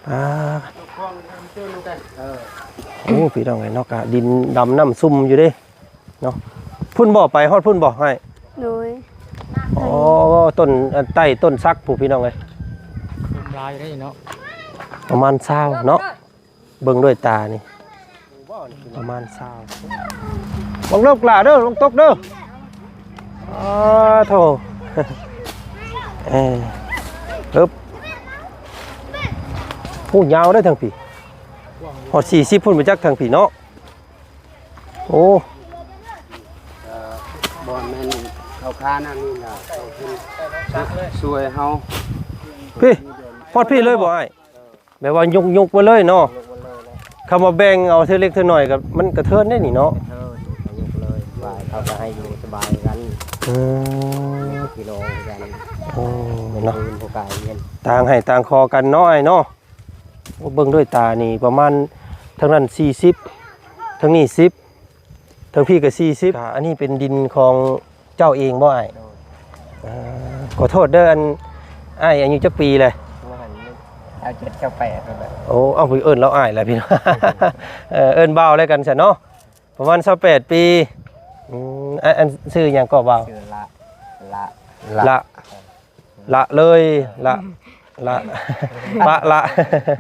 ອ່າ ໂອ້ ພີ່ນ້ອງເອີຍເນາະ ກະດິນດຳນ້ຳຊຸ່ມຢູ່ເດ້ເນາະ. ພຸ້ນບໍ່? ໄປຮອດພຸ້ນບໍ່ອ້າຍ? ໂດຍ. ອໍ ຕົ້ນ ອັນ ໃຕ້ຕົ້ນສັກພຸ້ນ ພີ່ນ້ອງເອີຍ. ຫຼາຍເດ້ເນາະ ປະມານຊາວເນາະ. ເບິ່ງດ້ວຍຕານີ້ ປະມານຊາວ. ລະວັງເດີລູກຫຼ້າເດີ ລະວັງຕົກເດີ. ອ້າໂທ້ ເອີ ເອີບ ໂອ້ ຍາວເດີທາງພີ້ ຮອດສີ່ສິບພຸ້ນໄປຈັກທາງພີ້ເນາະ. ໂອ້ ເອີ ບໍ່ແມ່ນເຂົາຄານອັນນີ້ລະ ເຂົາເປັນຊ່ວຍເຮົາ ພີ້ ຮອດພີ້ເລີຍບໍ່ອ້າຍ? ແບບວ່າຍົກໆໄວ້ເລີຍເນາະ. ຍົກໄວ້ເລີຍແຫຼະ ຄຳວ່າແບ່ງເອົາເທື່ອເລັກເທື່ອນ້ອຍກໍມັນກະເທີນໄດ້ນີ້ເນາະ. ກະເທີນ ຍົກເລີຍ ວ່າເຂົາກໍໃຫ້ຢູ່ສະບາຍກັນ. ອືມ ພີ່ນ້ອງກັນ. ໂອ້ ເນາະ ຄືນຜູ້ກາຍເຫັນ ຕ່າງໃຫ້ຕ່າງຂໍກັນເນາະອ້າຍເນາະ. ໂອ້ ເບິ່ງດ້ວຍຕານີ້ປະມານ ທາງນັ້ນສີ່ສິບ ທາງນີ້ສິບ ທາງພີ້ກໍສີ່ສິບ. ກະອັນນີ້ເປັນດິນຂອງເຈົ້າເອງບໍ່ອ້າຍ? ໂດຍ. ເອີ ຂໍໂທດເດີ ອັນ ອ້າຍອາຍຸຈັກປີແຫຼະ? ປະມານຊາວເຈັດ ຊາວແປດນັ້ນແຫຼະ. ໂອ້ ເອົາ ເອີ້ນລາວອ້າຍແຫຼະພີ່ນ້ອງ ເອີ ເອີ້ນບ່າວແລ້ວກັນຊັ້ນເນາະ. ປະມານຊາວແປດປີ. ອືມ ອັນ ອັນຊື່ຫຍັງກໍບ່າວ? ຊື່ລະ ລະ ລະ ລະເລີຍ ລະ ລະ ປະລະ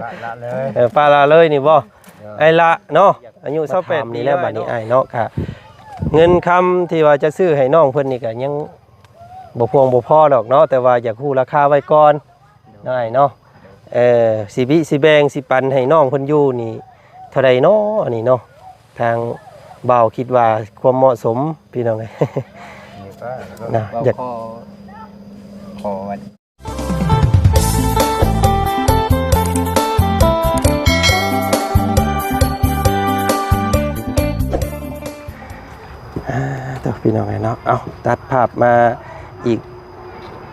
ປະລະເລີຍ. ເອີ ປະລະເລີຍນີ້ບໍ່? ເອີ ອ້າຍລະເນາະ ອາຍຸຊາວແປດປີແລ້ວ. ບາດນີ້ອ້າຍເນາະ ກະເງິນຄຳທີ່ວ່າຈະຊື້ໃຫ້ນ້ອງເພິ່ນນີ້ກະຍັງບໍ່ພຽງບໍ່ພໍດອກເນາະ ແຕ່ວ່າຢາກຮູ້ລາຄາໄວ້ກ່ອນເນາະອ້າຍເນາະ. ເອີ ຊິບິ ຊິແບ່ງ ຊິປັນໃຫ້ນ້ອງເພິ່ນຢູ່ນີ້ເທົ່າໃດເນາະ ອັນນີ້ເນາະ? ທາງບ່າວຄິດວ່າຄວາມເໝາະສົມ ພີ່ນ້ອງເອີຍ ນີ້ກໍ ນະ ເວົ້າ ຢາກ ຂໍ ຂໍ ອ່າ ໂທ້ ພີ່ນ້ອງເອີຍເນາະ. ເອົ້າ ຕັດພາບມາອີກ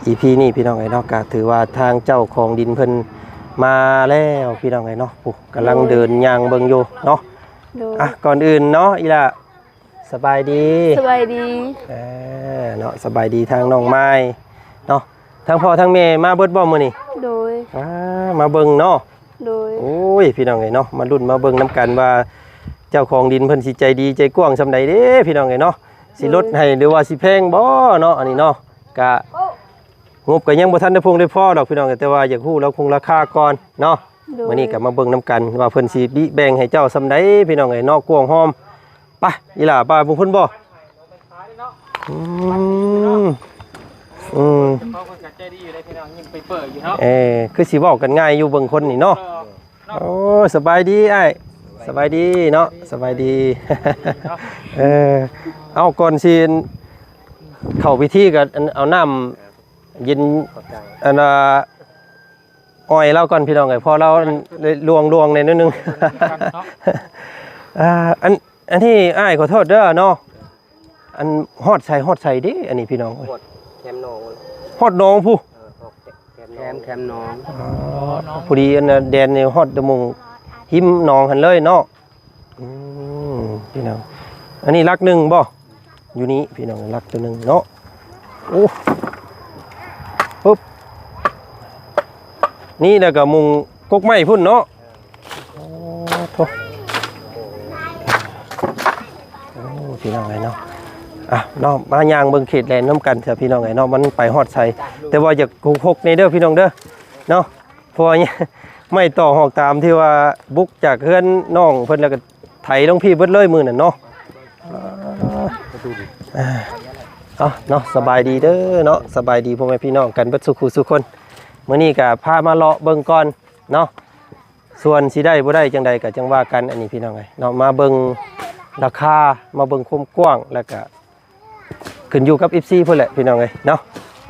ອີພີນີ້ ພີ່ນ້ອງເອີຍເນາະ ກະຖືວ່າທາງເຈົ້າຂອງດິນເພິ່ນມາແລ້ວ ພີ່ນ້ອງເອີຍເນາະ. ໂອ້ ກຳລັງເດີນຍ່າງເບິ່ງຢູ່ເນາະ. ໂດຍ. ອ່ະ ກ່ອນອື່ນເນາະ ອີ່ຫຼ້າ ສະບາຍດີ. ສະບາຍດີ. ເອີ ເນາະ ສະບາຍດີທາງນ້ອງມາຍເນາະ. ທາງພໍ່ທາງແມ່ມາເບິດບໍ່ມື້ນີ້? ໂດຍ. ອ່າ ມາເບິ່ງເນາະ. ໂດຍ. ໂອ້ຍ ພີ່ນ້ອງເອີຍເນາະ ມາລຸ້ນມາເບິ່ງນຳກັນວ່າ ເຈົ້າຂອງດິນເພິ່ນຊິໃຈດີໃຈກວ້າງສ່ຳໃດເດ້ ພີ່ນ້ອງເອີຍເນາະ. ໂດຍ. ຊິລົດໃຫ້ ຫຼືວ່າຊິແພງບໍ່ເນາະ ອັນນີ້ເນາະ. ກະ ງົບກໍຍັງບໍ່ທັນໄດ້ພົງໄດ້ພໍດອກ ພີ່ນ້ອງເອີຍ ແຕ່ວ່າຢາກຮູ້ລາຄົງລາຄາກ່ອນເນາະ. ໂດຍ. ມື້ນີ້ກໍມາເບິ່ງນຳກັນວ່າເພິ່ນຊິບິແບ່ງໃຫ້ເຈົ້າສ່ຳໃດ ພີ່ນ້ອງເອີຍເນາະ ກວ້າງຫອມ. ໄປ ອີ່ຫຼ້າ ໄປເບິ່ງເພິ່ນບໍ່? ອືມ ອືມ ເຂົາກໍໃຈດີຢູ່ເດ້ ພີ່ນ້ອງ ຍິ້ມເປີຍໆຢູ່ເນາະ. ເອີ ຄືຊິເວົ້າກັນງ່າຍຢູ່ເບິ່ງຄົນນີ້ເນາະ. ເອີ ໂອ້ ສະບາຍດີອ້າຍ ສະບາຍດີເນາະ ສະບາຍດີ. ເອີ ເອົາ ກ່ອນຊິເຂົ້າພິທີກໍເອົານ້ຳ ເຢັນ ອັນວ່າ ອອຍລາວກ່ອນ ພີ່ນ້ອງເອີຍ ເພາະລາວລວງໆແດ່ໜ້ອຍໜຶ່ງ. ອ່າ ອັນ ອັນນີ້ອ້າຍຂໍໂທດເດີເນາະ ອັນຮອດໃສ ຮອດໃສເດ້ ອັນນີ້ ພີ່ນ້ອງເອີຍ? ຮອດແຄມໜອງ ຮອດໜອງພຸ້ນ. ເອີ ຮອດແຄມໜອງ ແຄມ ແຄມໜອງ. ອໍ ພໍດີອັນແດນນີ້ຮອດແຕ່ໝ່ອງຮິມໜອງຫັ້ນເລີຍເນາະ. ອືມ ພີ່ນ້ອງ ອັນນີ້ຫຼັກໜຶ່ງບໍ່? ຢູ່ນີ້ ພີ່ນ້ອງ ຫຼັກຕົວໜຶ່ງເນາະ. ໂອ້ ປຶບ ນີ້ແລ້ວກໍມຸງກົກໄມ້ພຸ້ນເນາະ. ໂອ້ໂທ້ ໂອ້ ພີ່ນ້ອງເອີຍເນາະ. ອ່ະ ເນາະ ມາຍ່າງເບິ່ງເຂດແລນນຳກັນເຖາະ ພີ່ນ້ອງເອີຍເນາະ ມັນໄປຮອດໃສ. ແຕ່ວ່າຢາກຫົກໆແດ່ເດີ ພີ່ນ້ອງເດີ ເນາະ. ເພາະວ່າໄມ້ຕໍ່ຫອກຕາມທີ່ວ່າບຸກຈາກເຮືອນນ້ອງເພິ່ນ ແລ້ວກໍໄຖລົງພີ້ເບິດເລີຍມື້ນັ້ນເນາະ. ເອົາເນາະ ສະບາຍດີເດີເນາະ ສະບາຍດີພໍ່ແມ່ພີ່ນ້ອງກັນເບິດສູ່ຄູ່ສູ່ຄົນ. ມື້ນີ້ກໍພາມາເລາະເບິ່ງກ່ອນເນາະ ສ່ວນຊິໄດ້ບໍ່ໄດ້ຈັ່ງໃດກໍຈັ່ງວ່າກັນ. ອັນນີ້ ພີ່ນ້ອງເອີຍເນາະ ມາເບິ່ງລາຄາ ມາເບິ່ງຄວາມກວ້າງ ແລ້ວກໍ ຂຶ້ນຢູ່ກັບເອັຟຊີພຸ້ນແຫຼະ ພີ່ນ້ອງເອີຍເນາະ.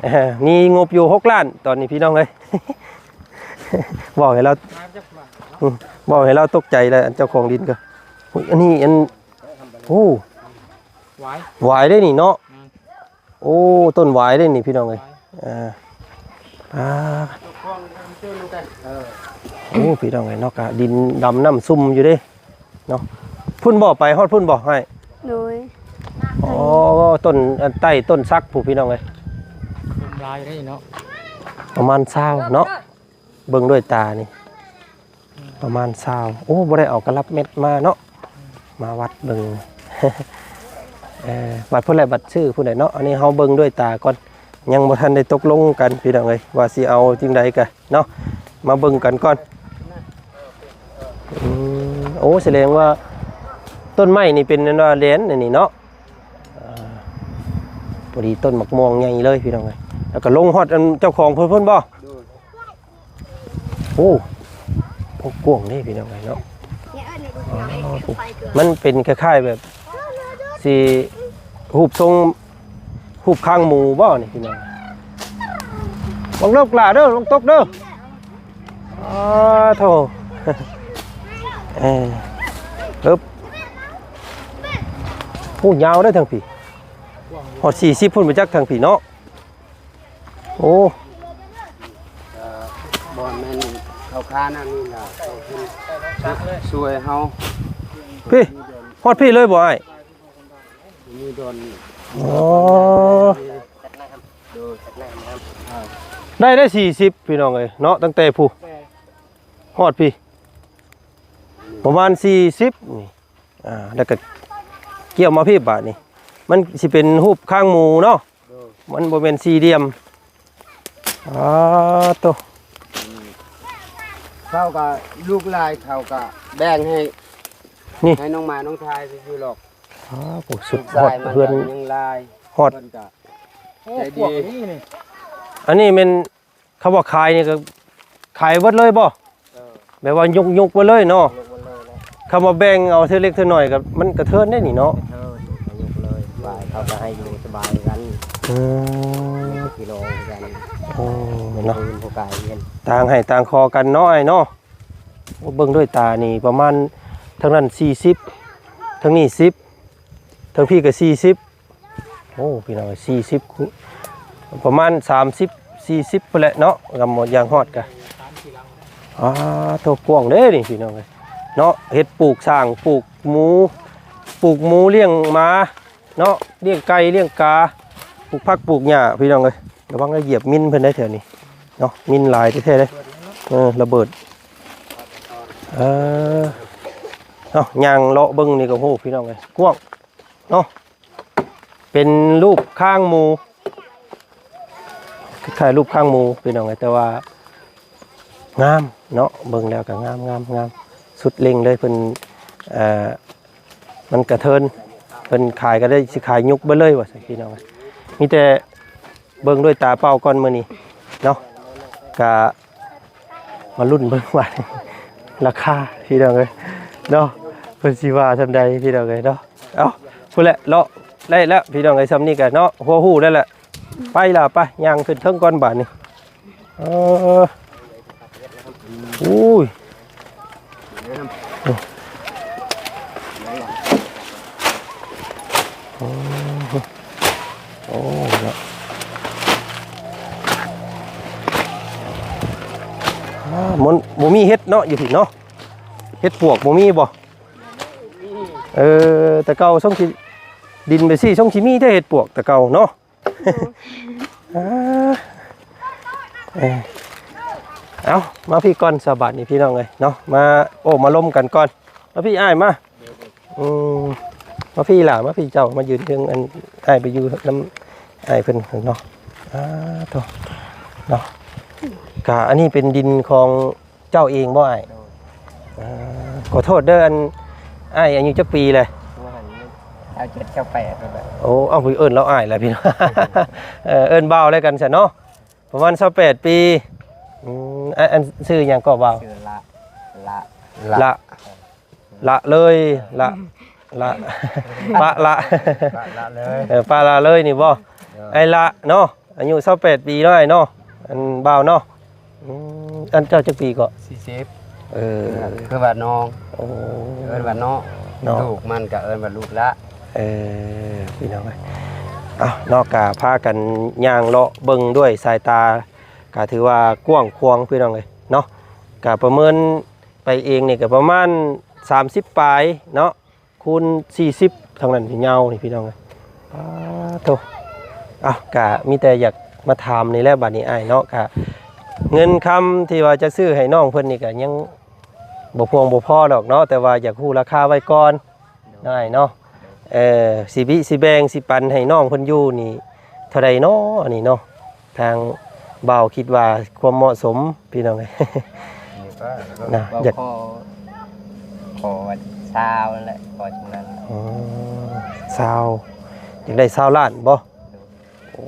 ເອີ ມີງົບຢູ່ຫົກລ້ານຕອນນີ້ ພີ່ນ້ອງເອີຍ. ເວົ້າໃຫ້ລາວ ອືມ ເວົ້າໃຫ້ລາວຕົກໃຈແລ້ວ ອັນເຈົ້າຂອງດິນກໍ ອຸ້ຍ ອັນນີ້ ອັນ ໂອ້ ຫວາຍ ຫວາຍເດ້ນີ້ເນາະ. ອືມ ໂອ້ ຕົ້ນຫວາຍເດ້ນີ້ ພີ່ນ້ອງເອີຍ. ເອີ ອ່າ ໂອ້ ພີ່ນ້ອງເອີຍເນາະ ກະດິນດຳນ້ຳຊຸ່ມຢູ່ເດ້ເນາະ. ພຸ້ນບໍ່? ໄປຮອດພຸ້ນບໍ່ອ້າຍ? ໂດຍ. ອໍ ຕົ້ນ ອັນ ໃຕ້ຕົ້ນສັກພຸ້ນ ພີ່ນ້ອງເອີຍ. ຫຼາຍເດ້ເນາະ ປະມານຊາວເນາະ. ເບິ່ງດ້ວຍຕານີ້ ປະມານຊາວ ໂອ້ ບໍ່ໄດ້ເອົາກະລັບແມັດມາເນາະ ມາວັດເບິ່ງ ເອີ ວັດພຸ້ນແຫຼະ ວັດຊື່ພຸ້ນແຫຼະເນາະ. ອັນນີ້ເຮົາເບິ່ງດ້ວຍຕາກ່ອນ ຍັງບໍ່ທັນໄດ້ຕົກລົງກັນພີ່ນ້ອງເອີຍ ວ່າຊິເອົາຈັ່ງໃດກະເນາະ ມາເບິ່ງກັນກ່ອນ. ອືມ ໂອ້ ສະແດງວ່າຕົ້ນໄມ້ນີ້ເປັນອັນວ່າແດນອັນນີ້ເນາະ ອ່າ ພໍດີຕົ້ນໝາກມ່ວງໃຫຍ່ເລີຍພີ່ນ້ອງເອີຍ ແລ້ວກໍລົງຮອດອັນເຈົ້າຂອງເພິ່ນພຸ້ນບໍ່? ໂດຍ ໂອ້ ໂອ້ ກວ້າງເດ້ພີ່ນ້ອງເອີຍເນາະ. ອໍ ມັນເປັນຄ້າຍໆແບບຊິຮູບຊົງ ຮູບຄາງໝູບໍ່ນີ້ພີ່ນ້ອງ? ລະວັງເດີຫຼ້າເດີ ລະວັງຕົກເດີ. ອໍ ໂທ້ ເອີ ເອີບ ໂອ້ ຍາວເດີທາງພີ້ ຮອດສີ່ສິບພຸ້ນບໍ່ຈັກທາງພີ້ເນາະ. ໂອ້ ເອີ ບ່ອນແມ່ນເຂົາຄ້ານອັນນີ້ລະ ເຂົາເປັນຊ່ວຍເຮົາ ພີ້ ຮອດພີ້ເລີຍບໍ່ອ້າຍ? ມີດອນນີ້ ອໍ ໄດ້ ໄດ້ສີ່ສິບພີ່ນ້ອງເອີຍເນາະ ຕັ້ງແຕ່ຜູ້ຮອດພີ້ ປະມານສີ່ສິບນີ້ ອ່າ ແລ້ວກໍກ່ຽວມາພີ້ບາດນີ້ ມັນຊິເປັນຮູບຄາງໝູເນາະ ໂດຍ ມັນບໍ່ແມ່ນສີ່ຫຼ່ຽມ. ອໍ ໂຕ ເຂົາກໍລູກຫຼາຍ ເຂົາກໍແບ່ງໃຫ້ ນີ້ ໃຫ້ນ້ອງໝານ້ອງຊາຍຊື່ໆດອກ. ອໍ ໂອ້ ສຸດ ລູກຊາຍມັນກໍຍັງຫຼາຍ ຮອດ ເພິ່ນກໍ ໂອ້ ໃຈດີ ພວກນີ້ນີ້ ອັນນີ້ແມ່ນ ຄຳວ່າຂາຍນີ້ກໍຂາຍເບິດເລີຍບໍ່? ເອີ ແບບວ່າຍົກໆໄປເລີຍເນາະ ຍົກໄປເລີຍແຫຼະ. ຄຳວ່າແບ່ງເອົາເທື່ອເລັກເທື່ອໜ້ອຍກໍມັນກະເທີນເດ້ນີ້ເນາະ ກະເທີນ ກໍຍົກເລີຍ ບາຍເຂົາກໍໃຫ້ຢູ່ສະບາຍກັນ. ອືມ ພີ່ນ້ອງກັນ ໂອ້ ເນາະ ເປັນຜູ້ກາຍເຫັນ ຕ່າງໃຫ້ຕ່າງຂໍກັນເນາະອ້າຍເນາະ. ໂອ້ ເບິ່ງດ້ວຍຕານີ້ປະມານ ທາງນັ້ນສີ່ສິບ ທາງນີ້ສິບ ທາງພີ້ກໍສີ່ສິບ. ໂອ້ ພີ່ນ້ອງ ສີ່ສິບ ປະມານສາມສິບ ສີ່ສິບພຸ້ນແຫຼະເນາະ ກຳໝົດຢ່າງຮອດກະ ອາ ໂທ້ ກວ້າງເດ້ນີ້ພີ່ນ້ອງເອີຍເນາະ. ເຮັດປູກຊ້າງ ປູກໝູ ປູກໝູລ້ຽງໝາເນາະ ລ້ຽງໄກ່ລ້ຽງກາ ປູກຜັກປູກຫຍ້າພີ່ນ້ອງເອີຍ. ລະວັງໄດ້ຢຽບມິນເພິ່ນໄດ້ແຖວນີ້ເນາະ ມິນຫຼາຍແທ້ໆເດ້. ເອີ ລະເບີດ ເອີ ເອົາ ຍ່າງເລາະເບິ່ງນີ້ກໍ ໂຫ ພີ່ນ້ອງເອີຍ ກວ້າງເນາະ. ເປັນຮູບຄາງໝູ ຄ້າຍໆຮູບຄາງໝູພີ່ນ້ອງເອີຍ ແຕ່ວ່າງາມເນາະ ເບິ່ງແລ້ວກໍງາມໆໆ ສຸດເລັ່ງເລີຍ. ເພິ່ນ ເອີ ມັນກະເທີນ ເພິ່ນຂາຍກໍໄດ້ ຊິຂາຍຍຸກເບິດເລີຍວ່າຊັ້ນພີ່ນ້ອງເອີຍ. ມີແຕ່ເບິ່ງດ້ວຍຕາເປົ່າກ່ອນມື້ນີ້ເນາະ ກະ ມາລຸ້ນເບິ່ງວ່າລາຄາພີ່ນ້ອງເອີຍເນາະ ເພິ່ນຊິວ່າສ່ຳໃດພີ່ນ້ອງເອີຍເນາະ. ເອົ້າ ພຸ້ນແຫຼະເລາະໄດ້ແລ້ວພີ່ນ້ອງເອີຍ ສ່ຳນີ້ກະເນາະ ຫົວຮູ້ແລ້ວແຫຼະ. ໄປລະ ໄປ ຍ່າງຂຶ້ນເທິງກ່ອນບາດນີ້. ເອີ ໂອ້ຍ ໂອ້ ໂອ້ເນາະ ອ່າ ມັນບໍ່ມີເຫັດເນາະ ຢູ່ພີ້ເນາະ ເຫັດປວກບໍ່ມີບໍ່? ເອີ ແຕ່ເກົ່າຊົງຊິ ດິນໄປຊີ້ຊົງຊິມີແທ້ເຫັດປວກແຕ່ເກົ່າເນາະ. ອ່າ ເອີ ເອົາ ມາພີ້ກ່ອນສະບາດນີ້ພີ່ນ້ອງເອີຍເນາະ ມາໂອ້ມາລົມກັນກ່ອນ. ມາພີ້ອ້າຍມາ ອືມ ມາພີ້ຫຼ້າ ມາພີ້ເຈົ້າ ມາຢືນເທິງອັນ ອ້າຍໄປຢູ່ນຳອ້າຍເພິ່ນເນາະ. ອ່າ ໂທ້ ເນາະ ກະອັນນີ້ເປັນດິນຂອງ ເຈົ້າເອງບໍ່ອ້າຍ? ໂດຍ ອ່າ ຂໍໂທດເດີ ອັນ ອ້າຍອາຍຸຈັກປີແຫຼະ? ປະມານຊາວເຈັດ ຊາວແປດ ໂອ້ ເອົາ ເອີ້ນລາວອ້າຍແຫຼະພີ່ນ້ອງ ເອີ ເອີ້ນບ່າວແລ້ວກັນຊັ້ນເນາະ ປະມານຊາວແປດປີ. ອືມ ອັນ ອັນຊື່ຫຍັງເກາະບ່າວ? ຊື່ລະ ລະ ລະ ລະເລີຍ ລະ ລະ ປະລະ ປະລະເລີຍ ເອີ ປະລະເລີຍນີ້ບໍ່? ໂດຍ ອ້າຍລະເນາະ ອາຍຸຊາວແປດປີເນາະອ້າຍເນາະ ອັນບ່າວເນາະ. ອືມ ອັນເຈົ້າຈັກປີເກາະ? ສີ່ສິບ ເອີ ຄືວ່ານ້ອງ ໂອ້ ເອີ້ນວ່ານ້ອງ ນ້ອງ ລູກມັນກໍເອີ້ນວ່າລູກລະ ເອີ ພີ່ນ້ອງເອີຍ. ເອົ້າ ເນາະ ກະພາກັນຍ່າງເລາະເບິ່ງດ້ວຍສາຍຕາ ກະຖືວ່າກວ້າງຂວາງພີ່ນ້ອງເອີຍເນາະ ກະປະເມີນໄປເອງນີ້ກະປະມານສາມສິບປາຍເນາະ ຄູນສີ່ສິບ ທາງນັ້ນຍາວນີ້ພີ່ນ້ອງເອີຍ ປາໂທ້. ເອົ້າ ກະມີແຕ່ຢາກມາຖາມນີ້ແຫຼະບາດນີ້ອ້າຍເນາະ ກະເງິນຄຳທີ່ວ່າຈະຊື້ໃຫ້ນ້ອງເພິ່ນນີ້ກະຍັງ ບໍ່ພວງບໍ່ພໍດອກເນາະ ແຕ່ວ່າຢາກຮູ້ລາຄາໄວ້ກ່ອນເນາະອ້າຍເນາະ. ເອີ ຊິບິຊິແບ່ງ ຊິປັນໃຫ້ນ້ອງເພິ່ນຢູ່ນີ້ເທົ່າໃດເນາະ ອັນນີ້ເນາະ? ທາງບ່າວຄິດວ່າຄວາມເໝາະສົມ ພີ່ນ້ອງເອີຍ ນີ້ກໍ ນະ ຢາກ ຂໍ ຂໍວ່າຊາວນັ້ນແຫຼະ ຂໍຈຳນັ້ນ. ອໍ ຊາວ ຢາກໄດ້ຊາວລ້ານບໍ່? ໂອ້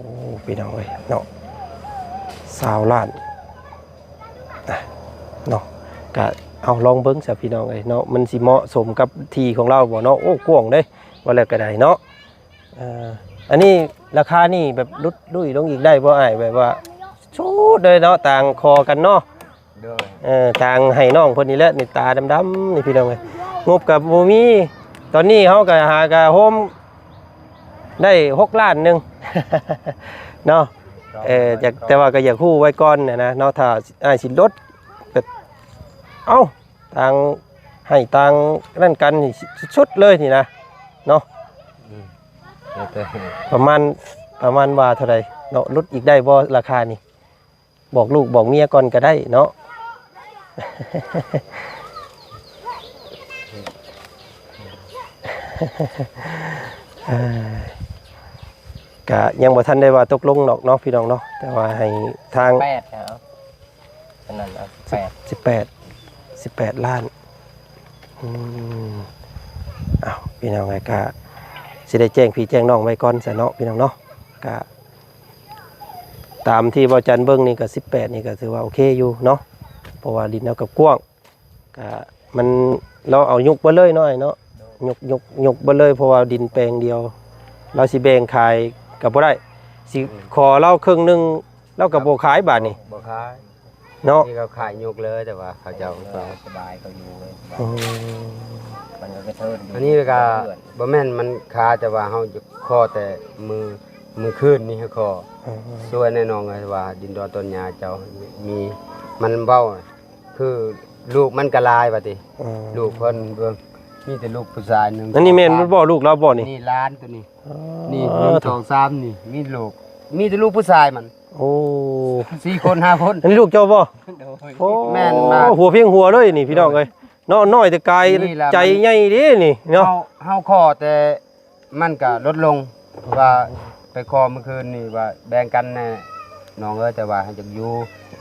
ພີ່ນ້ອງເອີຍເນາະ ຊາວລ້ານ ອ່ະ ເນາະ ກະເອົາລອງເບິ່ງຊະ ພີ່ນ້ອງເອີຍເນາະ ມັນຊິເໝາະສົມກັບທີ່ຂອງລາວບໍ່ເນາະ? ໂອ້ ກວ້າງເດ້ ວ່າແລ້ວກະໄດ້ເນາະ. ເອີ ອັນນີ້ລາຄານີ້ແບບຫຼຸດລຸ້ຍລົງອີກໄດ້ບໍ່ອ້າຍ? ແບບວ່າສຸດເລີຍເນາະ ຕ່າງຂໍກັນເນາະ. ໂດຍ ເອີ ທາງໃຫ້ນ້ອງເພິ່ນນີ້ແຫຼະ ນີ້ຕາດຳໆນີ້ ພີ່ນ້ອງເອີຍ ງົບກໍບໍ່ມີ. ຕອນນີ້ເຮົາກໍຫາກະໂຮມໄດ້ຫົກລ້ານໜຶ່ງເນາະ. ເອີ ຢາກ ແຕ່ວ່າກໍຢາກຮູ້ໄວ້ກ່ອນນະເນາະ ຖ້າອ້າຍຊິລົດກໍ ເອົ້າ ຕ່າງໃຫ້ຕ່າງນັ້ນກັນນີ້ ສຸດໆເລີຍນີ້ນະເນາະ. ອືມ ແຕ່ ປະມານ ປະມານວ່າເທົ່າໃດເນາະ? ຫຼຸດອີກໄດ້ບໍ່ລາຄານີ້? ບອກລູກບອກເມຍກ່ອນກໍໄດ້ເນາະ. ເອີ ກະຍັງບໍ່ທັນໄດ້ວ່າຕົກລົງດອກເນາະ ພີ່ນ້ອງເນາະ ແຕ່ວ່າໃຫ້ທາງ ແປດ ເອົາ ອັນນັ້ນເອົາ ສິບແປດ ສິບແປດ ສິບແປດລ້ານ. ອືມ ເອົ້າ ພີ່ນ້ອງເອີຍ ກະຊິໄດ້ແຈ້ງພີ່ແຈ້ງນ້ອງໄວ້ກ່ອນຊະເນາະ ພີ່ນ້ອງເນາະ. ກະ ຕາມທີ່ບ່າວຈັນເບິ່ງນີ້ກໍສິບແປດນີ້ກໍຖືວ່າໂອເຄຢູ່ເນາະ ເພາະວ່າດິນເຮົາກໍກວ້າງ ກະມັນ ລາວເອົາຍົກເບິດເລີຍເນາະອ້າຍເນາະ. ໂດຍ ຍົກ ຍົກ ຍົກເບິດເລີຍ ເພາະວ່າດິນແປງດຽວ ລາວຊິແບ່ງຂາຍກໍບໍ່ໄດ້ ຊິ ອືມ ຂໍລາວເຄິ່ງໜຶ່ງ ລາວກໍບໍ່ຂາຍບາດນີ້ ບໍ່ຂາຍ ເນາະ ນີ້ເຂົາຂາຍຍົກເລີຍ ແຕ່ວ່າເຂົາເຈົ້າ ສບາຍ ເຂົາຢູ່ເລີຍ ອືມ ມັນກໍກະເທີນຢູ່ ອັນນີ້ກໍ ເພື່ອນ ບໍ່ແມ່ນມັນຄາ ແຕ່ວ່າເຮົາຂໍແຕ່ມື້ ມື້ຄືນນີ້ຂໍ ອືມ ຊ່ວຍແນ່ນ້ອງເອີຍ ວ່າດິນດອນຕົ້ນຫຍ້າເຈົ້າມີ ມັນເວົ້າ ຄືລູກມັນກໍຫຼາຍວ່າຕິ ອືມ ລູກເພິ່ນເບິ່ງ ມີແຕ່ລູກຜູ້ຊາຍໜຶ່ງ ອັນນີ້ແມ່ນບໍ່ ສອງ ສາມ ລູກລາວບໍ່ນີ້? ນີ້ຫຼານໂຕນີ້ ອໍ ນີ້ ໜຶ່ງ ສອງ ສາມ ນີ້ ມີລູກ ມີແຕ່ລູກຜູ້ຊາຍມັນ ໂອ້ ສີ່ຄົນ ຫ້າຄົນ ອັນນີ້ລູກເຈົ້າບໍ່? ໂດຍ ໂອ້ ແມ່ນມາກ ຫົວພຽງຫົວເລີຍນີ້ ພີ່ນ້ອງເອີຍ ໂດຍ ເນາະ ນ້ອຍແຕ່ກາຍ ນີ້ລະ ໃຈໃຫຍ່ເດ້ນີ້ເນາະ ເຮົາ ເຮົາຂໍແຕ່ມັນກະລົດລົງ ວ່າໄປຂໍມື້ຄືນນີ້ວ່າແບ່ງກັນແນ່ນ້ອງເອີຍ ແຕ່ວ່າໃຫ້ຈັກຢູ່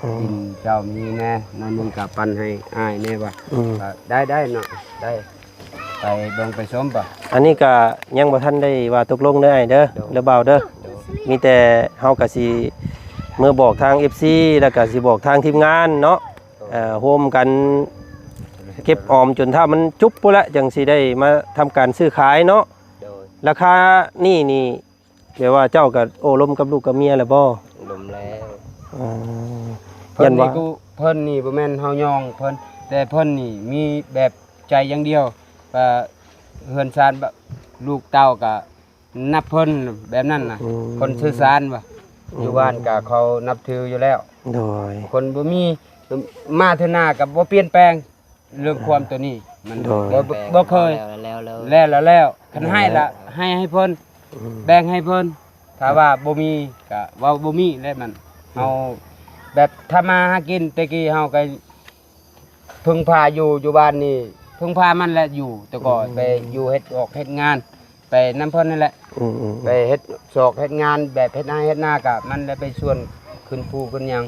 ອືມ ກິນເຈົ້າມີແນ່ ໜ້ອຍໜຶ່ງກະປັນໃຫ້ອ້າຍແນ່ວ່າ ອືມ ວ່າໄດ້ ໄດ້ເນາະ ໄດ້ ໄປເບິ່ງໄປຊົມປະ ອັນນີ້ກະຍັງບໍ່ທັນໄດ້ວ່າຕົກລົງເດີອ້າຍເດີ ໂດຍ ເດີບ່າວເດີ ໂດຍ ມີແຕ່ເຮົາກະຊິເມືອບອກທາງເອັຟຊີ ແລ້ວກະຊິບອກທາງທີມງານເນາະ ໂດຍ ເອີ ຮ່ວມກັນເກັບອອມຈົນຖ້າມັນຈຸບພຸ້ນລະ ຈັ່ງຊິໄດ້ມາທຳການຊື້ຂາຍເນາະ ໂດຍ ລາຄານີ້ນີ້ ແບບວ່າເຈົ້າກໍໂອ້ລົມກັບລູກກັບເມຍແລ້ວບໍ່? ລົມແລ້ວ ອໍ ເພິ່ນນີ້ ຢ້ານວ່າ ກູ ເພິ່ນນີ້ບໍ່ແມ່ນເຮົາຍ້ອງເພິ່ນ ແຕ່ເພິ່ນນີ້ມີແບບໃຈຢ່າງດຽວ ວ່າເຮືອນຊານ ບ- ລູກເຕົ້າກໍນັບເພິ່ນແບບນັ້ນນະ ອືມ ຄົນຊື່ຊານວ່າ ອືມ ຢູ່ບ້ານກໍເຂົານັບຖືຢູ່ແລ້ວ ໂດຍ ຄົນບໍ່ມີ ມາເທື່ອໜ້າກໍບໍ່ປ່ຽນແປງ ເລື່ອງຄວາມໂຕນີ້ມັນ ໂດຍ ບໍ່ ບໍ່ເຄີຍ ແລ້ວ ແລ້ວ ແລ້ວ ແລ້ວ ແລ້ວ ຄັນໃຫ້ລະ ແລ້ວ ໃຫ້ ໃຫ້ເພິ່ນ ອືມ ແບ່ງໃຫ້ເພິ່ນ ຖ້າວ່າບໍ່ມີກະເວົ້າບໍ່ມີແຫຼະ ມັນ ອືມ ເຮົາແບບທຳມາຫາກິນ ແຕ່ກີ້ເຮົາກະເພິ່ງພາຢູ່ ຢູ່ບ້ານນີ້ເພິ່ງພາມັນແຫຼະ ຢູ່ແຕ່ກໍ ອືມ ໄປຢູ່ເຮັດອອກເຮັດງານ ໄປນຳເພິ່ນນັ້ນແຫຼະ ອືມໆໆ ໄປເຮັດຊອກເຮັດງານ ແບບເຮັດໄຮ່ເຮັດນາ ກະມັນໄດ້ໄປຊວນຂຶ້ນພູຂຶ້ນຫຍັງ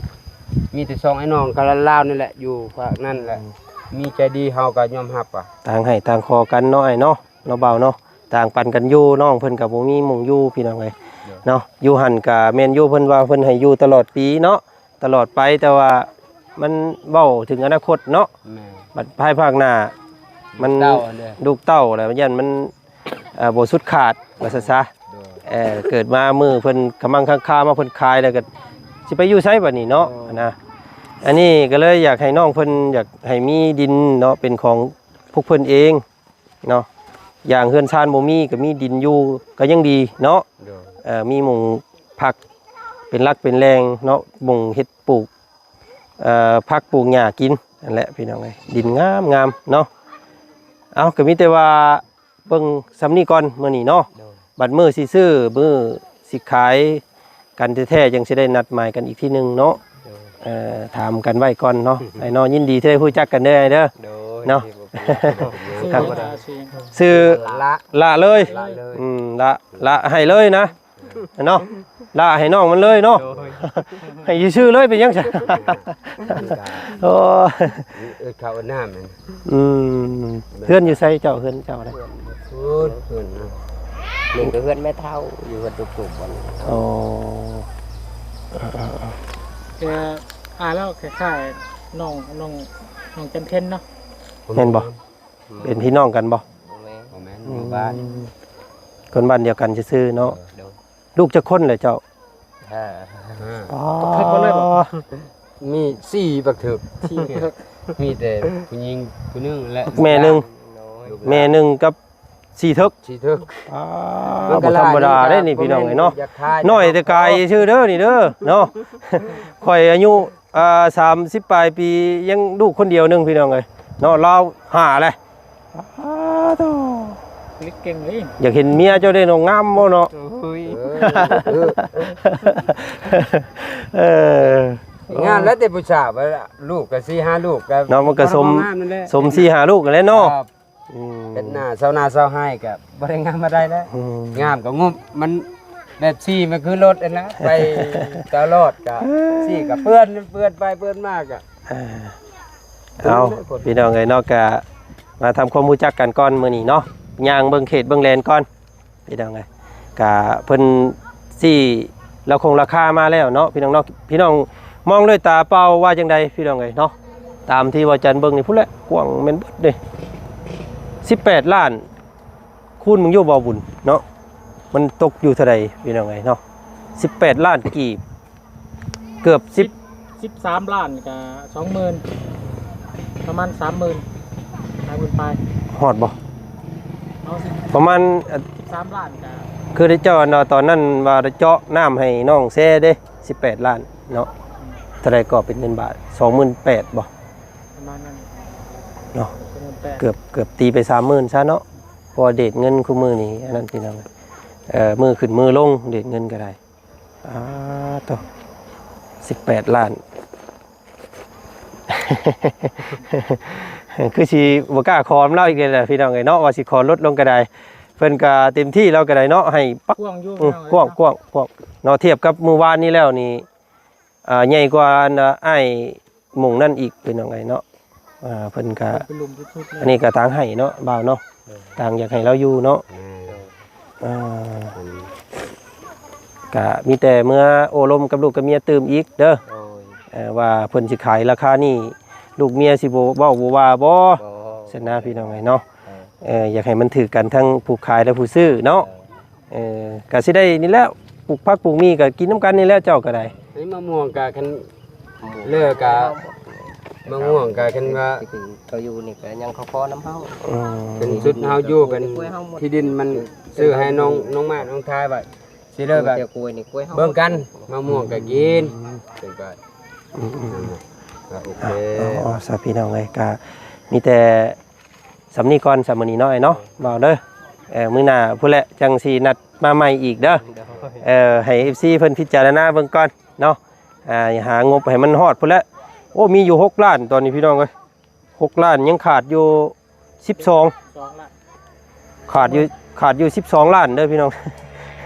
ມີແຕ່ສອງອ້າຍນ້ອງກັນລາວນີ້ແຫຼະ ຢູ່ພາກນັ້ນແຫຼະ ອືມ ມີໃຈດີເຮົາກໍຍອມຮັບວ່າ ຕ່າງໃຫ້ຕ່າງຂໍກັນເນາະອ້າຍເນາະ ເນາະບ່າວເນາະ ຕ່າງປັນກັນຢູ່ ນ້ອງເພິ່ນກໍບໍ່ມີໝ່ອງຢູ່ ພີ່ນ້ອງເອີຍ ໂດຍ ເນາະ ຢູ່ຫັ້ນກໍແມ່ນຢູ່ ເພິ່ນວ່າເພິ່ນໃຫ້ຢູ່ຕະຫຼອດປີເນາະ ຕະຫຼອດໄປ ແຕ່ວ່າມັນເວົ້າເຖິງອະນາຄົດເນາະ ແມ່ນ ບັດພາຍພາກໜ້າ ມັນ ລູກເຕົ້າເດ້ ລູກເຕົ້າແລ້ວ ຢ້ານມັນ ເອີ ບໍ່ສຸດຂາດວ່າຊັ້ນຊະ ໂດຍ ເອີ ເກີດມາມື້ເພິ່ນຂະມັງຄັງຄາມາ ເພິ່ນຂາຍແລ້ວກໍຊິໄປຢູ່ໃສບັດນີ້ເນາະ ໂດຍ ນະ ອັນນີ້ກໍເລີຍຢາກໃຫ້ນ້ອງເພິ່ນ ຢາກໃຫ້ມີດິນເນາະ ເປັນຂອງພວກເພິ່ນເອງ ເນາະ ຢ່າງເຮືອນຊານບໍ່ມີ ກໍມີດິນຢູ່ກໍຍັງດີເນາະ ໂດຍ ເອີ ມີໝ່ອງພັກເປັນຫຼັກເປັນແຫຼ່ງເນາະ ໝ່ອງເຮັດປູກ ເອີ ຜັກປູກຫຍ້າກິນ ນັ້ນແຫຼະພີ່ນ້ອງເອີຍ ດິນງາມໆເນາະ ເອົ້າ ກໍມີແຕ່ວ່າເບິ່ງສ່ຳນີ້ກ່ອນມື້ນີ້ເນາະ ໂດຍ ບັດມື້ຊິຊື້ ມື້ຊິຂາຍກັນແທ້ໆ ຈັ່ງຊິໄດ້ນັດໝາຍກັນອີກທີໜຶ່ງເນາະ ໂດຍ ເອີ ຖາມກັນໄວ້ກ່ອນເນາະ ອ້າຍເນາະ ຍິນດີທີ່ໄດ້ຮູ້ຈັກກັນເດີອ້າຍເດີ ໂດຍ ເນາະ ຊື່ ຄັບ ຫຍັງລະ ຊື່ຫຍັງ ຊື່ ລະ ລະເລີຍ ລະເລີຍ ອືມ ລະ ລະໃຫ້ເລີຍນະ ເນາະ ລະໃຫ້ນ້ອງມັນເລີຍເນາະ ໃຫ້ຊື່ໆເລີຍ ເປັນຫຍັງຊັ້ນ ໂອ້ ເອີ້ນເຂົ້າເອີ້ນນ້ຳ ອືມ ເຮືອນຢູ່ໃສເຈົ້າ ເຮືອນເຈົ້ານະ ພຸ້ນ ເຮືອນ ນີ້ກໍເຮືອນແມ່ເຖົ້າ ຢູ່ເຮືອນຕຸບໆ ບໍ່ນີ້ ໂອ້ ແຕ່ອ້າຍລາວຄ້າຍໆ ນ້ອງ ນ້ອງ ນ້ອງຈັນເພັນເນາະ ແມ່ນບໍ່ ເປັນພີ່ນ້ອງກັນບໍ່ ບໍ່ແມ່ນ ບໍ່ແມ່ນ ຢູ່ບ້ານ ຄົນບ້ານດຽວກັນຊື່ໆເນາະ ໂດຍ ລູກຈັກຄົນແຫຼະເຈົ້າ ຫ້າ ອໍ ເພິ່ນບໍ່ເລີຍບໍ່ ມີສີ່ບັກເຖິກ ມີແຕ່ຜູ້ຍິງຜູ້ໜຶ່ງ ແລະ ແມ່ໜຶ່ງ ໂດຍ ແມ່ໜຶ່ງກັບສີ່ເຖິກ ສີ່ເຖິກ ອໍ ມັນກໍ ບໍ່ທຳມະດາ ຫຼາຍ ເດ້ນີ້ ພີ່ນ້ອງເອີຍເນາະ ຢາກຂາຍ ນ້ອຍແຕ່ກາຍຊື່ເດີນີ້ເດີເນາະ ຂ້ອຍອາຍຸ ອ່າ ສາມສິບປາຍປີ ຍັງລູກຄົນດຽວໜຶ່ງ ພີ່ນ້ອງເອີຍເນາະ ລາວຫ້າແຫຼະ ອ້າໂທ້ ລິກເກັ່ງເລີຍ ຢາກເຫັນເມຍເຈົ້າເດ້ນ້ອງ ງາມບໍ່ເນາະ ໂອ້ຍ ເອີ ເອີ ງາມແລ້ວແຕ່ຜູ້ສາວ ລູກກໍສີ່ຫ້າລູກກໍ ເນາະ ມັນກໍສົມ ງາມນັ້ນແຫຼະ ສົມສີ່ຫ້າລູກນັ້ນແຫຼະເນາະ ອືມ ເຮັດໜ້າເຊົາໜ້າເຊົາໄຮ່ກໍບໍ່ໄດ້ງາມມາໄດ້ແລ້ວ ອືມ ງາມກໍງົບ ມັນແບບຊີ້ມັນຄືລົດຫັ້ນນະ ໄປຕະຫຼອດກໍຊີ້ກໍເປື້ອນ ເປື້ອນໄປເປື້ອນມາກໍ ເອົາ ພີ່ນ້ອງເອີຍເນາະ ກະມາທຳຄວາມຮູ້ຈັກກັນກ່ອນມື້ນີ້ເນາະ ຍ່າງເບິ່ງເຂດເບິ່ງແດນກ່ອນ ພີ່ນ້ອງເອີຍ ກະເພິ່ນຊີ້ລາຄົງລາຄາມາແລ້ວເນາະ ພີ່ນ້ອງເນາະ ພີ່ນ້ອງມອງດ້ວຍຕາເປົ່າວ່າຈັ່ງໃດ ພີ່ນ້ອງເອີຍເນາະ ຕາມທີ່ວ່າຈັນເບິ່ງນີ້ພຸ້ນແຫຼະ ກວ້າງແມ່ນເບິດເດ້ ສິບແປດລ້ານ ຄູນເບິ່ງຢູ່ ບໍ່ບຸນເນາະ ມັນຕົກຢູ່ເທົ່າໃດ ພີ່ນ້ອງເອີຍເນາະ ສິບແປດລ້ານກີບ ເກືອບສິບ ສິບສາມລ້ານ ກະສອງໝື່ນ ປະມານສາມໝື່ນ ສາມໝື່ນປາຍ ຮອດບໍ່ ເອົາສິ ປະມານ ເອີ ສິບສາມລ້ານ ກະ ຄືໄດ້ເຈົ້າອັນວ່າຕອນນັ້ນວ່າໄດ້ເຈາະນ້ຳໃຫ້ນ້ອງແຊເດ້ ສິບແປດລ້ານເນາະ ເທົ່າໃດກໍເປັນເງິນບາດ ສອງໝື່ນແປດບໍ່ ປະມານນັ້ນເນາະ ສອງໝື່ນແປດ ເກືອບ ເກືອບຕີໄປສາມໝື່ນຊະເນາະ ເພາະວ່າເດດເງິນຄູ່ມື້ນີ້ອັນນັ້ນ ພີ່ນ້ອງ ເອີ ມື້ຂຶ້ນມື້ລົງ ເດດເງິນກໍໄດ້ ອາໂຕ ສິບແປດລ້ານ ຄືຊິບໍ່ກ້າຂໍນຳລາວອີກແລ້ວພີ່ນ້ອງເອີຍເນາະ ວ່າຊິຂໍລົດລົງກໍໄດ້ ເພິ່ນກໍເຕັມທີ່ລາວກໍໄດ້ເນາະ ໃຫ້ປັກ ກວ້າງຢູ່ ອື ພີ່ນ້ອງເອີຍ ກວ້າງ ເນາະ ກວ້າງ ກວ້າງເນາະ ທຽບກັບມື້ວານນີ້ແລ້ວນີ້ ອ່າ ໃຫຍ່ກວ່າອັນ ອ່າ ອ້າຍໝົງນັ້ນອີກ ພີ່ນ້ອງເອີຍເນາະ ອ່າ ເພິ່ນກະ ເປັນລຸ່ມສຸດໆເລີຍ ອັນນີ້ກະທາງໃຫ້ເນາະ ບ່າວເນາະ ເອີ ທາງຢາກໃຫ້ລາວຢູ່ເນາະ ແມ່ນ ອ່າ ອັນ ກະມີແຕ່ເມືອໂອ້ລົມກັບລູກກັບເມຍຕື່ມອີກເດີ ໂດຍ ເອີ ວ່າເພິ່ນຊິຂາຍລາຄານີ້ ລູກເມຍຊິບໍ່ເວົ້າບໍ່ວ່າບໍ່ ບໍ່ ຊັ້ນນະ ພີ່ນ້ອງເອີຍເນາະ ເອີ ເອີ ຢາກໃຫ້ມັນຖືກກັນທັງຜູ້ຂາຍ ແລະ ຜູ້ຊື້ເນາະ ເອີ ເອີ ກະຊິໄດ້ນີ້ແຫຼະ ປູກຜັກປູກໝີ່ກະກິນນຳກັນນີ້ແຫຼະ ເຈົ້າກະໄດ້ ອັນນີ້ມະມ່ວງກະຄັນເລີກກະ ມະມ່ວງກະຄັນວ່າ ເຂົາຢູ່ນີ້ກະຍັງຂໍນຳເຮົາ ອືມ ເປັນຊຸດເຮົາຢູ່ ເປັນທີ່ດິນມັນຊື້ໃຫ້ນ້ອງ ນ້ອງມາດ ນ້ອງທາຍວ່າຊິເລີກກະ ແຕ່ກ້ວຍນີ້ກ້ວຍເຮົາ ເບິ່ງກັນ ມະມ່ວງກະກິນ ອືມ ເປັນໄປ ອືມ ອືມ ກໍໂອເຄ ເອົາ ເອົາ ສາ ພີ່ນ້ອງເອີຍ ກະມີແຕ່ ສ່ຳນີ້ກ່ອນ ສ່ຳມື້ນີ້ເນາະ ອ້າຍເນາະ ເວົ້າເດີ ເອີ ມື້ໜ້າພຸ້ນແຫຼະ ຈັ່ງຊິນັດມາໃໝ່ອີກເດີ ເອີ ໃຫ້ເອັຟຊີເພິ່ນພິຈາລະນາເບິ່ງກ່ອນເນາະ ອ່າ ຫາງົບໃຫ້ມັນຮອດພຸ້ນແຫຼະ ໂອ້ ມີຢູ່ຫົກລ້ານ ຕອນນີ້ພີ່ນ້ອງເອີຍ ຫົກລ້ານ ຍັງຂາດຢູ່ສິບສອງ ສອງລ້ານ ຂາດຢູ່ ຂາດຢູ່ສິບສອງລ້ານເດີພີ່ນ້ອງ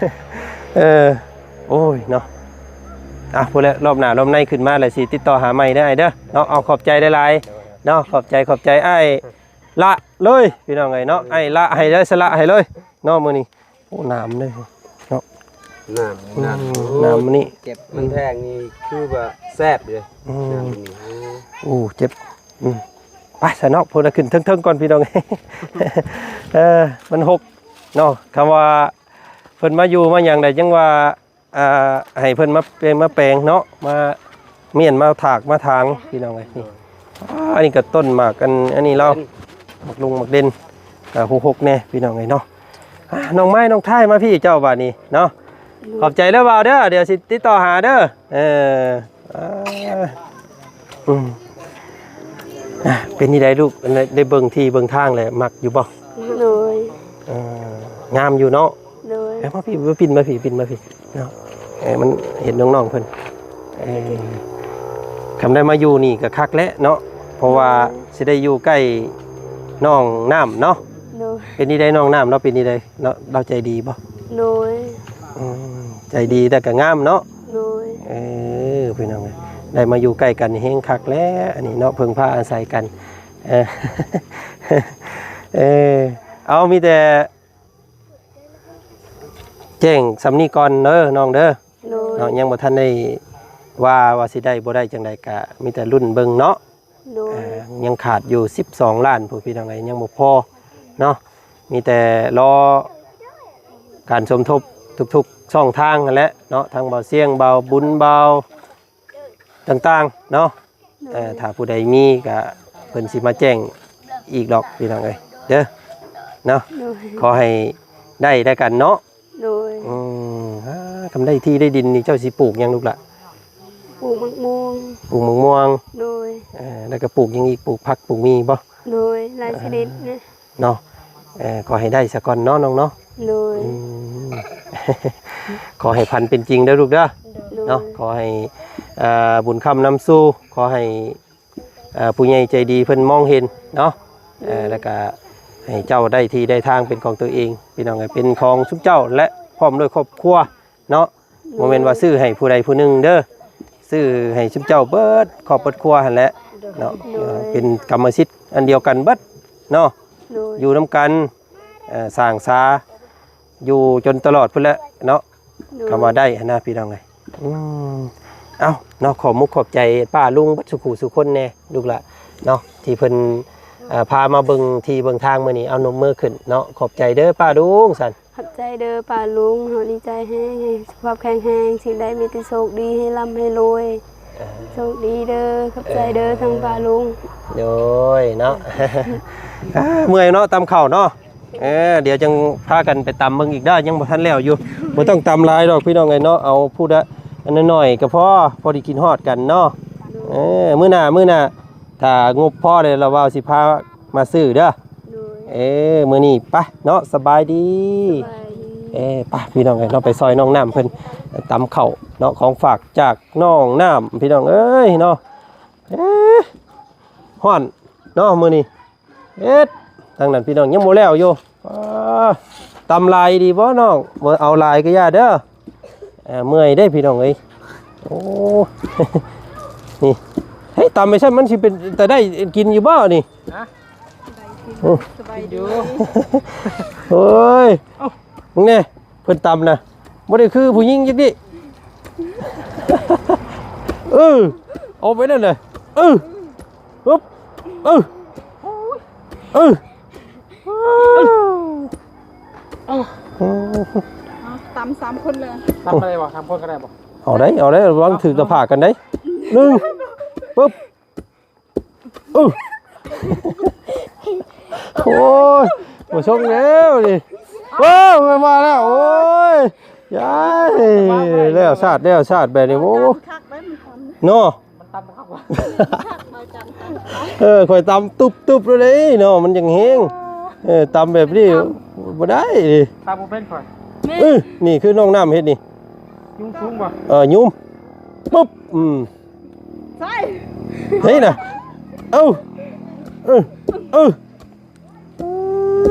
ເອີ ໂອ້ຍເນາະ ອ່ະ ພຸ້ນແຫຼະ ລອບໜ້າລອບໃນຂຶ້ນມາແລ້ວຊິຕິດຕໍ່ຫາໃໝ່ເດີອ້າຍເດີເນາະ ເອົາ ຂອບໃຈຫຼາຍໆເນາະ ຂອບໃຈ ຂອບໃຈອ້າຍ ລະເລີຍພີ່ນ້ອງເອີຍເນາະ ອ້າຍລະໃຫ້ເລີຍ ສະລະໃຫ້ເລີຍເນາະ ມື້ນີ້ ໂອ້ ໜາມເລີຍເນາະ ໜາມ ໜາມ ອືມ ໂອ້ ໜາມມື້ນີ້ ມັນແທງນີ້ຄືວ່າແຊບເລີຍ ອືມ ໜາມມື້ນີ້ ໂອ້ ເຈັບ ອືມ ໄປຊະເນາະ ພຸ້ນນະ ຂຶ້ນເທິງໆກ່ອນພີ່ນ້ອງ ເອີ ມັນຫົກເນາະ ຄຳວ່າເພິ່ນມາຢູ່ມາຫຍັງໄດ້ ຈັ່ງວ່າ ອ່າ ໃຫ້ເພິ່ນມາແປງ ມາແປງເນາະ ມາມ້ຽນ ມາຖາກ ມາຖາງ ພີ່ນ້ອງເອີຍ ນີ້ ອ່າ ອັນນີ້ກໍຕົ້ນໝາກ ອັນ ອັນນີ້ລາວ ໝາກລຸງ ໝາກເດັ່ນ ກໍຫົກໆແດ່ ພີ່ນ້ອງເອີຍເນາະ ອ່າ ນ້ອງໄມ້ ນ້ອງທ້າຍ ມາພີ້ເຈົ້າ ບາດນີ້ເນາະ ຂອບໃຈເດີບ່າວເດີ ດຽວຊິຕິດຕໍ່ຫາເດີ ເອີ ອ່າ ອືມ ອ່າ ເປັນຈັ່ງໃດລູກ ໄດ້ ໄດ້ເບິ່ງທີ່ເບິ່ງທາງແລ້ວ ມັກຢູ່ບໍ່? ໂດຍ ເອີ ງາມຢູ່ເນາະ ໂດຍ ເອີ ມາພີ້ ມາປິ່ນມາພີ້ ປິ່ນມາພີ້ເນາະ ເອີ ມັນເຫັນນ້ອງໆເພິ່ນ ເອີ ຄຳໄດ້ມາຢູ່ນີ້ກໍຄັກແຫຼະເນາະ ເພາະວ່າ ໂດຍ ຊິໄດ້ຢູ່ໃກ້ ນ້ອງນ້ຳເນາະ. ໂດຍ. ເປັນຈັ່ງໃດນ້ອງນ້ຳເນາະ ເປັນຈັ່ງໃດເນາະ ລາວໃຈດີບໍ່? ໂດຍ. ອືມ ໃຈດີແຕ່ກໍງາມເນາະ. ໂດຍ. ເອີ ພີ່ນ້ອງເອີຍ ໄດ້ມາຢູ່ໃກ້ກັນແຮງຄັກແລ້ວ ອັນນີ້ເນາະ ເພິ່ງພາອາໄສກັນ. ເອີ ເອີ ເອົາ ມີແຕ່ ແຈ້ງສ່ຳນີ້ກ່ອນເດີນ້ອງເດີ. ໂດຍ. ເນາະ ຍັງບໍ່ທັນໄດ້ວ່າ ວ່າຊິໄດ້ບໍ່ໄດ້ຈັ່ງໃດ ກະມີແຕ່ລຸ້ນເບິ່ງເນາະ. ໂດຍ. ເອີ ຍັງຂາດຢູ່ສິບສອງລ້ານພຸ້ນ ພີ່ນ້ອງເອີຍ ຍັງບໍ່ພໍເນາະ. ມີແຕ່ລໍການສົມທົບທຸກໆຊ່ອງທາງຫັ້ນແຫຼະເນາະ ທັງບ່າວຊຽງ ບ່າວບຸນ ບ່າວ ຕ່າງໆເນາະ. ໂດຍ. ເອີ ຖ້າຜູ້ໃດມີກະເພິ່ນຊິມາແຈ້ງອີກດອກ ພີ່ນ້ອງເອີຍ ເດີເນາະ. ໂດຍ. ຂໍໃຫ້ໄດ້ແລ້ວກັນເນາະ. ໂດຍ. ອືມ ອາ ຄັນໄດ້ທີ່ໄດ້ດິນນີ້ ເຈົ້າຊິປູກຫຍັງລູກຫຼະ? ປູກໝາກມ່ວງ. ປູກໝາກມ່ວງ. ໂດຍ. ເອີ ແລ້ວກໍປູກຫຍັງອີກ? ປູກຜັກ ປູກໝີ່ບໍ່? ໂດຍ. ຫຼາຍຊະນິດນະ ເນາະ. ເອີ ຂໍໃຫ້ໄດ້ສາກ່ອນເນາະນ້ອງເນາະ. ໂດຍ. ອືມ ຂໍໃຫ້ຝັນເປັນຈິງເດີລູກເດີ. ໂດຍ. ເນາະ ຂໍໃຫ້ ເອີ ບຸນຄ້ຳນຳສູ່ ຂໍໃຫ້ ເອີ ຜູ້ໃຫຍ່ໃຈດີເພິ່ນມອງເຫັນເນາະ. ເອີ ໂດຍ. ແລ້ວກະໃຫ້ເຈົ້າໄດ້ທີ່ໄດ້ທາງເປັນຂອງຕົວເອງ ພີ່ນ້ອງເອີຍ ເປັນຂອງຊຸມເຈົ້າ ແລະ ພ້ອມດ້ວຍຄອບຄົວເນາະ. ໂດຍ. ບໍ່ແມ່ນວ່າຊື້ໃຫ້ຜູ້ໃດຜູ້ໜຶ່ງເດີ ຊື້ໃຫ້ຊຸມເຈົ້າເບິດຄອບເບິດຄົວຫັ້ນແຫຼະເນາະ. ໂດຍ. ເອີ ເປັນກຳມະສິດອັນດຽວກັນເບິດເນາະ. ໂດຍ. ຢູ່ນຳກັນ ເອີ ສ້າງສາ ຢູ່ຈົນຕະຫຼອດພຸ້ນແຫຼະເນາະ. ໂດຍ. ຄຳວ່າໄດ້ຫັ້ນນະ ພີ່ນ້ອງເອີຍ. ອືມ ເອົ້າເນາະ ຂອບມຸກຂອບໃຈປ້າລຸງເບິດສູ່ຄູ່ສູ່ຄົນແດ່ລູກຫຼະເນາະ ທີ່ເພິ່ນ ເອີ ພາມາເບິ່ງທີ່ເບິ່ງທາງມື້ນີ້. ເອົາ ນົບມືຂຶ້ນເນາະ. ຂອບໃຈເດີປ້າລຸງຊັ້ນ. ຂອບໃຈເດີປ້າລຸງ ເຮົາດີໃຈແຮງ ໃຫ້ສຸຂະພາບແຂງແຮງ ສິ່ງໃດມີແຕ່ໂຊກດີ ໃຫ້ລ່ຳໃຫ້ລວຍ. ເອີ ໂຊກດີເດີ ຂອບໃຈເດີ ເອີ ທາງປ້າລຸງ. ໂດຍເນາະ ອ່າ ເມື່ອຍເນາະ ຕຳເຂົ້າເນາະ. ເອີ ດຽວຈັ່ງພາກັນໄປຕຳເບິ່ງອີກເດີ ຍັງບໍ່ທັນແລ້ວຢູ່. ບໍ່ຕ້ອງຕຳຫຼາຍດອກພີ່ນ້ອງເອີຍເນາະ ເອົາຜູ້ລະອັນໜ້ອຍໆກໍພໍ ພໍໄດ້ກິນຮອດກັນເນາະ. ເອີ ມື້ໜ້າ ມື້ໜ້າ ຖ້າງົບພໍແລ້ວລະວ່າຊິພາມາຊື້ເດີ. ໂດຍ. ເອີ ມື້ນີ້ໄປເນາະ ສະບາຍດີ. ສະບາຍດີ. ເອີ ໄປພີ່ນ້ອງເອີຍເນາະ ໄປຊ່ອຍນ້ອງນ້ຳເພິ່ນຕຳເຂົ້າເນາະ ຂອງຝາກຈາກນ້ອງນ້ຳ ພີ່ນ້ອງເອີຍເນາະ. ເອີ ຮ້ອນເນາະມື້ນີ້. ເຮັດ ທາງນັ້ນພີ່ນ້ອງຍັງບໍ່ແລ້ວຢູ່. ອໍ ຕຳຫຼາຍດີບໍ່ນ້ອງ? ບໍ່ເອົາຫຼາຍກໍຢ່າເດີ. ເອີ ເມື່ອຍເດ້ພີ່ນ້ອງເອີຍ. ໂອ້ ນີ້ ເຮີ້ຍ ຕຳໄປຊັ້ນມັນຊິເປັນຕາໄດ້ກິນຢູ່ບໍ່ນີ້? ຮະ? ໂອ້ ສະບາຍດີ. ໂອ້ຍ ເອົ້າ ມຶງແນ່ ເພິ່ນຕຳນະ ບໍ່ໄດ້ຄືຜູ້ຍິງຈັກນິ. ເອີ ເອົາໄປນັ້ນນະ. ເອີ ປຶບ ເອີ ເອີ ເອົາ ເອົາ ຕຳສາມຄົນເລີຍ. ຕຳກໍໄດ້ບໍ່? ສາມຄົນກໍໄດ້ບໍ່? ເອົາໄດ້ ເອົາໄດ້ ລະວັງຖືກໜ້າຜາກກັນໄດ໋. ໜຶ່ງ ປຶບ ອື ໂອ້ຍ ບໍ່ຊົງແລ້ວນີ້. ໂອ້ຍ ມາແລ້ວ ໂອ້ຍ ຍາຍ ແລ້ວຊາດ ແລ້ວຊາດແບບນີ້. ໂອ້ ເນາະ ມັນຕຳຄັກວ່າ ເອີ ຂ້ອຍຕຳຕຸບໆ ເລີຍເດ້ເນາະ ມັນຈັ່ງແຮງ. ເອີ ຕຳແບບນີ້ບໍ່ໄດ້ ຕຳບໍ່ເປັນຂ້ອຍ. ເອີ ນີ້ຄືນ້ອງນ້ຳເຮັດນີ້. ຍຸງສູງບໍ່? ເອີ ຍຸງ ປຶບ ອືມ ໃສ່ ເຮີ້ຍນະ ເອົ້າ ເອີ ເອີ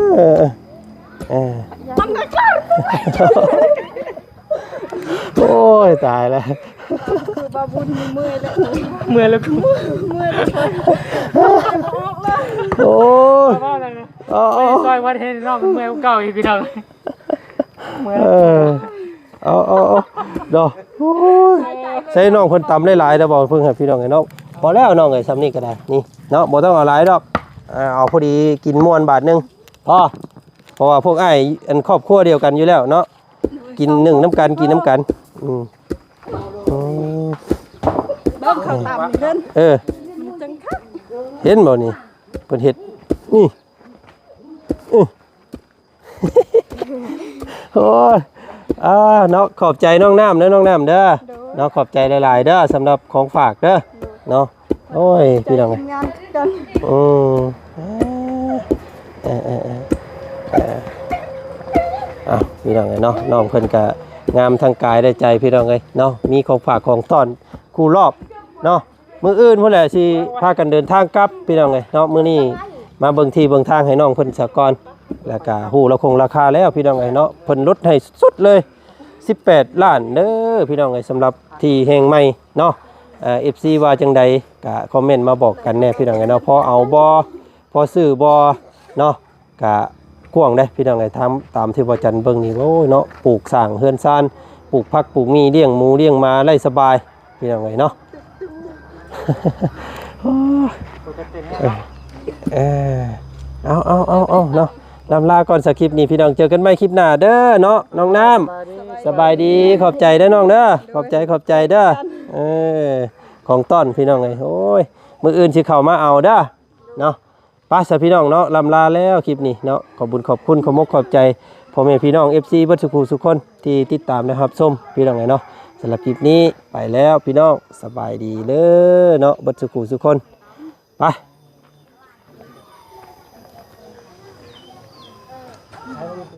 ເອີ ເອີ ມັນກໍ ໂອ້ຍ ຕາຍແລ້ວ ຄືບາບຸນເມື່ອຍແລ້ວ ເມື່ອຍແລ້ວ ເມື່ອຍແລ້ວ ໂອ້ຍ ເອົາ ເອົາ ຊ່ອຍວັດໃຫ້ນ້ອງເມື່ອຍກວ່າເກົ່າອີກ ພີ່ນ້ອງ ເມື່ອຍ. ເອີ ເອົາ ເອົາ ເອົາ ເນາະ. ໂອ້ຍ ໃສ່ນ້ອງເພິ່ນຕຳຫຼາຍໆ ແລ້ວບອກເພິ່ນໃຫ້ພີ່ນ້ອງເນາະ. ພໍແລ້ວນ້ອງເອີຍ ສ່ຳນີ້ກໍໄດ້ ນີ້ເນາະ ບໍ່ຕ້ອງເອົາຫຼາຍດອກ. ເອົາ ເອົາພໍດີກິນມ່ວນບາດໜຶ່ງພໍ ເພາະວ່າພວກອ້າຍ ອັນ ຄອບຄົວດຽວກັນຢູ່ແລ້ວເນາະ ກິນໜຶ້ງນຳກັນ ກິນນຳກັນ. ອືມ ອືມ ເບິ່ງເຂົາຕຳນີ້ເດີ ເອີ ມັນຈັ່ງຄັກ ເຫັນບໍ່ນີ້ ເພິ່ນເຮັດນີ້ ອື ໂອ້ຍ ອ່າ ເນາະ ຂອບໃຈນ້ອງນ້ຳເດີ ນ້ອງນ້ຳເດີ ໂດຍ ເນາະ ຂອບໃຈຫຼາຍໆ ເດີ ສຳລັບຂອງຝາກເດີ ໂດຍ ເນາະ. ໂອ້ຍ ພີ່ນ້ອງເອີຍ ທີມງານຄືກັນ ອືມ ເອີ ເອີ ເອີ ເອີ ເອີ ເອົາ ພີ່ນ້ອງເອີຍເນາະ ນ້ອງເພິ່ນກະງາມທັງກາຍແລະໃຈ ພີ່ນ້ອງເອີຍເນາະ ມີຂອງຝາກຂອງຕ້ອນຄູ່ລອບເນາະ. ມື້ອື່ນພຸ້ນແຫຼະຊິພາກັນເດີນທາງກັບ ພີ່ນ້ອງເອີຍເນາະ. ມື້ນີ້ ມາເບິ່ງທີ່ເບິ່ງທາງໃຫ້ນ້ອງເພິ່ນສາກ່ອນ ແລ້ວກະຮູ້ລາຄົງລາຄາແລ້ວພີ່ນ້ອງເອີຍເນາະ ເພິ່ນຫຼຸດໃຫ້ສຸດເລີຍ ສິບແປດລ້ານເດີພີ່ນ້ອງເອີຍ ສຳລັບທີ່ແຫ່ງໃໝ່ເນາະ. ເອີ ເອັຟຊີວ່າຈັ່ງໃດກະຄອມເມັນມາບອກກັນແດ່ພີ່ນ້ອງເອີຍເນາະ ພໍເອົາບໍ່ ພໍຊື້ບໍ່ເນາະ. ກະກວ້າງເດ້ພີ່ນ້ອງເອີຍ ຕາມ ຕາມທີ່ບໍ່ຈັນເບິ່ງນີ້ ໂອ້ຍເນາະ ປູກສ້າງເຮືອນຊານ ປູກຜັກປູກໝີ່ ລ້ຽງໝູລ້ຽງໝາໄດ້ສະບາຍພີ່ນ້ອງເອີຍເນາະ. ເອີ ເອີ ເອົາ ເອົາ ເອົາ ເອົາເນາະ ລຳລາກ່ອນສະຄລິບນີ້ພີ່ນ້ອງ ເຈີກັນໃໝ່ຄລິບໜ້າເດີເນາະ ນ້ອງນ້ຳ ສະບາຍດີ ຂອບໃຈເດີນ້ອງເດີ ຂອບໃຈ ຂອບໃຈເດີ. ເອີ ຂອງຕ້ອນພີ່ນ້ອງເອີຍ ໂອ້ຍ ມື້ອື່ນຊິເຂົ້າມາເອົາເດີເນາະ. ໄປຊະພີ່ນ້ອງເນາະ ລຳລາແລ້ວຄລິບນີ້ເນາະ ຂອບບຸນຂອບຄຸນ ຂອບມົກຂອບໃຈພໍ່ແມ່ພີ່ນ້ອງ ເອັຟຊີ ເບິດສູ່ຜູ້ສູ່ຄົນທີ່ຕິດຕາມ ແລະ ຮັບຊົມພີ່ນ້ອງເອີຍເນາະ. ສຳລັບຄລິບນີ້ໄປແລ້ວພີ່ນ້ອງ ສະບາຍດີເດີເນາະ ເບິດສູ່ຜູ້ສູ່ຄົນ ໄປ.